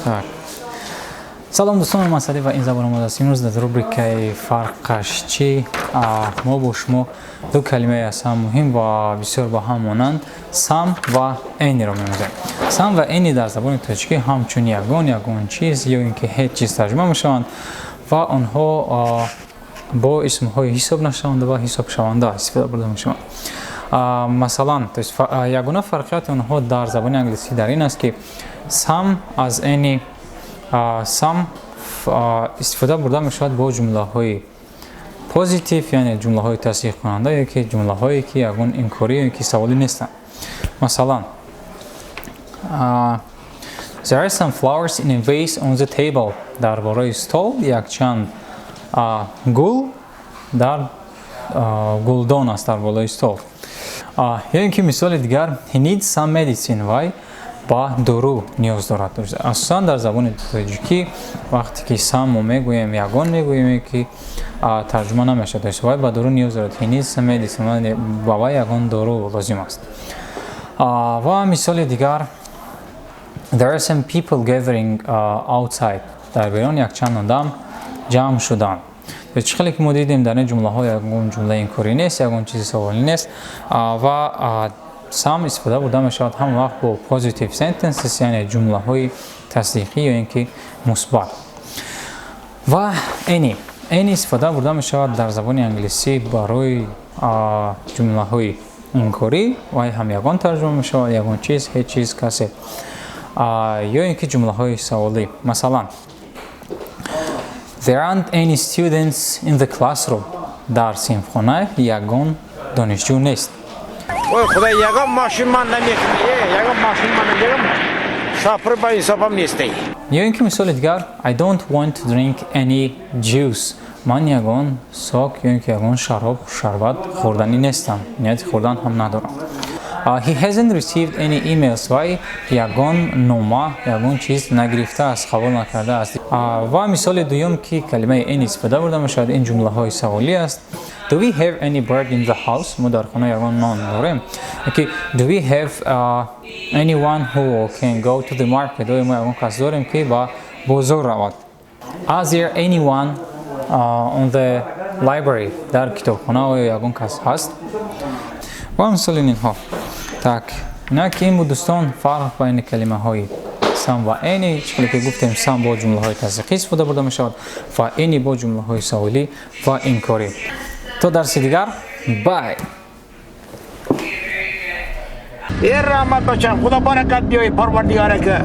Так. Салом, дӯстон, ман Сади ва ин Забон омода аст. Имрӯз дар рубрикаи «Фарқаш чӣ» мо бо шумо ду калимаи аз ҳам муҳим ва бисёр ба ҳам монанд, some ва any ро меомӯзем. Some ва any дар забони тоҷикӣ ҳамчун ягон, ягон чиз ё ин ки ҳеҷ чиз тарҷума мешаванд ва онҳо бо исмҳои ҳисоб нашаванда ва ҳисобшаванда истифода бурда мешаванд. Масалан, то есть ягона фарқияти онҳо дар забони англисӣ дар ин аст, ки some аз any, some истифода бурда мешавад бо ҷумлаҳои positive, яъне ҷумлаҳои тасдиқкунанда ё ки ҷумлаҳое, ки ягон инкорӣ ё ки саволӣ нестанд. Масалан, there are some flowers in a vase on the table. Дар болои стол якчанд гул дар гулдон аст, дар болои стол. Ё ин ки мисоли дигар: he needs some medicine. Вай ба дору ниёз дорад. Асосан дар забони тоҷикӣ вақте ки some мо мегӯем, ягон мегӯем, ки тарҷума намешавад. То есть вай ба дору ниёз дорад. He needs some medicine. Ба вай ягон дору лозим аст. Ва мисоли дигар: there are some people gathering outside. Дар берун якчанд одам ҷамъ шуданд. Чӣ хеле ки мо дидем, дар ин ҷумлаҳо ягон ҷумлаи инкорӣ нест, ягон чизи саволӣ нест ва some истифода бурда мешавад ҳама вақт бо positive sentences, яъне ҷумлаҳои тасдиқӣ ё ин ки мусбат. Ва any истифода бурда мешавад дар забони англисӣ барои ҷумлаҳои инкорӣ, вай ҳам ягон тарҷума мешавад, ягон чиз, ҳеҷ чиз, касе, ё ин ки ҷумлаҳои саволӣ. Масалан, there aren't any students in the classroom. Дар синфхона ягон донишҷӯ нест. Ой, худо, ягон мошин ман намехӯрам, ягон мошин ман, ягон шофир ба инсофам нестай. Ё ин ки мисоли дигар: I don't want to drink any juice. Ман ягон сок ё ин ки ягон шароб, шарбат хӯрданӣ нестам, нияти хӯрдан ҳам надорам. He hasn't received any emails. Вай ягон нома, ягон чиз нагирифтааст, қабул накардааст. Ва мисоли дуюм, ки калимаи any истифода бурда мешавад, ин ҷумлаҳои саволӣ аст. Do we have any bread in the house? Мо дар хона ягон нон дорем? Ки do we have anyone who can go to the market? Оё мо ягон кас дорем, ки ба бозор равад? Is there anyone on the library? Дар китобхона оё ягон кас ҳаст? Ва мисоли инҳо. Так, инак, ин буд, дӯстон, фарқ байни калимаҳои some ва any. Чӣ хеле ки гуфтем, some бо ҷумлаҳои тасдиқӣ истифода бурда мешавад ва any бо ҷумлаҳои саволӣ ва инкорӣ. То дарси дигар, bye. Э, раҳмат, бачам, худо баракат биёй, парвардигора ки.